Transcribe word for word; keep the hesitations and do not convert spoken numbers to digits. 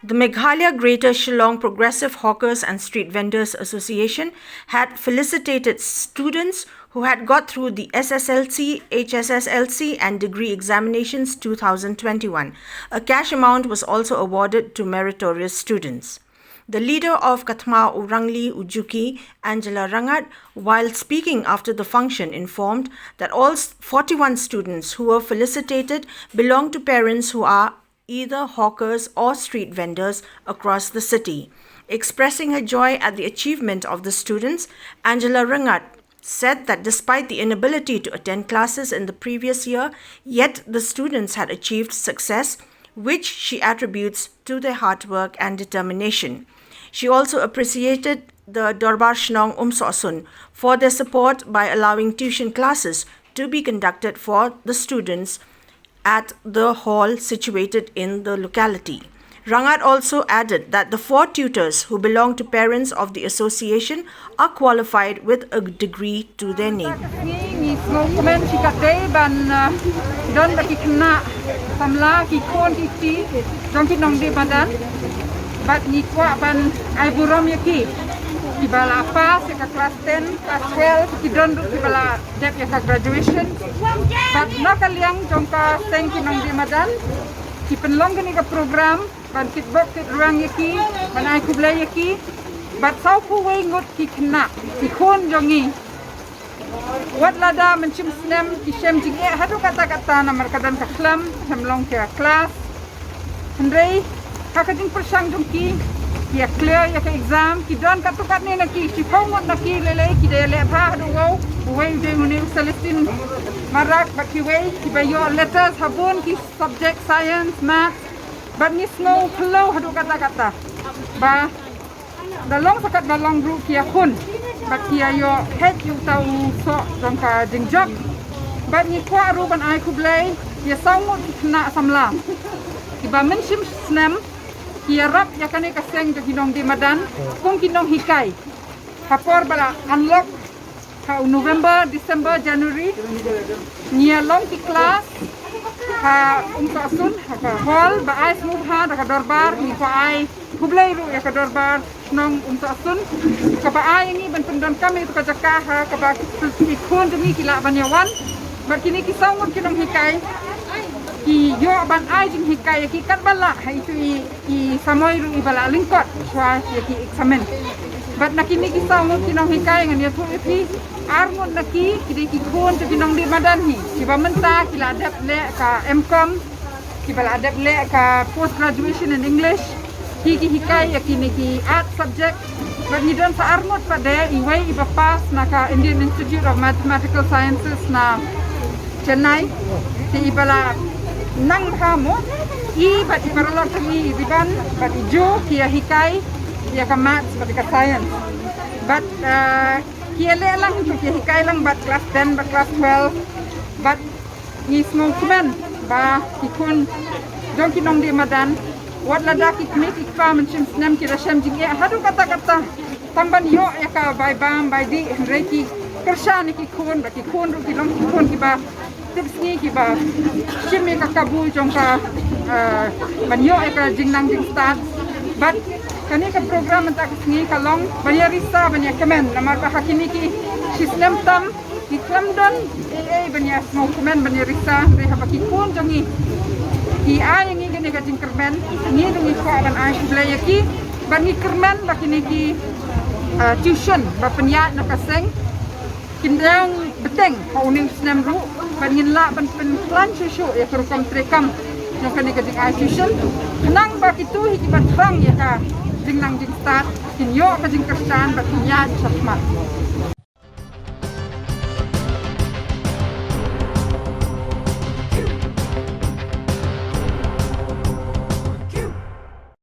The Meghalaya Greater Shillong Progressive Hawkers and Street Vendors Association had felicitated students who had got through the S S L C, H S S L C, and degree examinations two thousand twenty-one. A cash amount was also awarded to meritorious students. The leader of Kathma Urangli Ujuki, Angela Rangat, while speaking after the function, informed that all s- forty-one students who were felicitated belong to parents who are either hawkers or street vendors across the city. Expressing her joy at the achievement of the students, Angela Rangat said that despite the inability to attend classes in the previous year, yet the students had achieved success, which she attributes to their hard work and determination. She also appreciated the Dorbar Shnong Umsohsun for their support by allowing tuition classes to be conducted for the students at the hall situated in the locality. Rangat also added that the four tutors who belong to parents of the association are qualified with a degree to their name. Ngi, ngi sngewkmen shikatdei ban, uh, don ba ki khynnah samla, ki khun ki kti jong ki nongdie madan. Bad ngi kwah ban ai burom ïa ki, kiba la pass ïa ka class ten, class twelve, ki don ruh kiba la dep ïa ka graduation. Bad na ka liang jong ka seng ki nongdie madan, ki pynlong kane ka program ban kitbok kitrwiang ïa ki, ban ai khublei ïa ki. Bad saw phew wei ngut ki khynnah, ki khun jong ngi, wat lada mynshim snem ki shem jingeh haduh katta katta namar ka don ka khlem, khlem long ka class. Hynrei ha ka jingpyrshang jong ki, ki ïa clear ïa ka exam, ki don katto katne na ki, shiphew ngut na ki lei lei ki dei leh bha haduh wow, uwei u dei une u Celestine Marak, bad kiwei kiba ïoh letters ha bun ki subject, science, maths. Bad ngi sngew phyllaw haduh katta katta ba da long sa katba long ruh ki ïakhun bad ki ïa ïoh heh ïa uta u soh jong ka jingjop. Bad ngi kwah ruh ban ai khublei ïa saw ngut ki khynnah samla kiba mynshim snem ki ïarap ïa kane ka seng jong ki nongdie madan kum ki nonghikai. Ha por ba la unlock ha u November, December, January, ngi ïa long ki class ha Umsohsun, ha ka hall ba ai sngewbha da ka dorbar, ngi kwah ai khublei ruh ïa ka dorbar shnong Umsohsun kaba ai ïa ngi ban pyndonkam ïa ka jaka ha kaba ki khun jong ngi ki lah ban ïa wan. Bad kine ki saw ngut ki nonghikai ki ïoh ban ai jinghikai ïa ki katba lah ha itu i, i samoi ruh iba la lyngkot shuwa ïa ki eksamin. Bad na kine ki saw ngut ki nonghikai ngan ïathuh ïa phi, ar ngut na ki ki dei ki khun jong ki nongdie madan hi kiba mynta ki la dep leh ka M Com, kiba la dep leh ka post graduation in English. Ki, ki hikai ïa kine ki art subject. Bad ngi don sa ar ngut pat de, iwei iba pass na ka Indian Institute of Mathematical Sciences na Chennai. Te iba la nang bha mo. I bad i paralok jong i, i Riban bad i Jo ki ïa hikai ïa ka maths bad ka science. Bad, uh, ki ïa leh lang, ki ïa hikai lang bad class ten bad class twelve. Bad ngi sngewkmen ba ki khun jong ki nongdie madan, wat lada ki kmie ki kpa mynshim snem ki da shem jingeh haduh katta katta tang ban ïoh ïa ka bai bam bai dih, hynrei ki kyrshan ïa ki khun, ba ki khun ruh ki long ki khun kiba tip sngi, kiba shim ïa ka kabu jong ka, eh, ban ïoh ïa ka jingnang jingstad. Bad kane ka program mynta ka sngi ka long ban ïa risa, ban ïa kmen, namar ba ha kine ki shi snem tam ki khlem don ei ei ban ïa sngewkmen, ban ïa risa, hynrei haba ki khun jong ngi ki ai ïa ngi kane ka jingkyrmen, ngi ruh ngi kwah ban ai khublei ïa ki. Bad ngi kyrmen ba kine ki, ah, tuition ba pynïaid na ka seng kin dang bteng ha une u snem ruh, bad ngin lah ban pynkhlaiñ shuh shuh ïa ka rukom treikam jong kane ka jingai tuition, khnang ba kito hi kiba thrang ïa ka jingnang jingstad kin ïoh ka jingkyrshan bad kin ïaid shakhmat.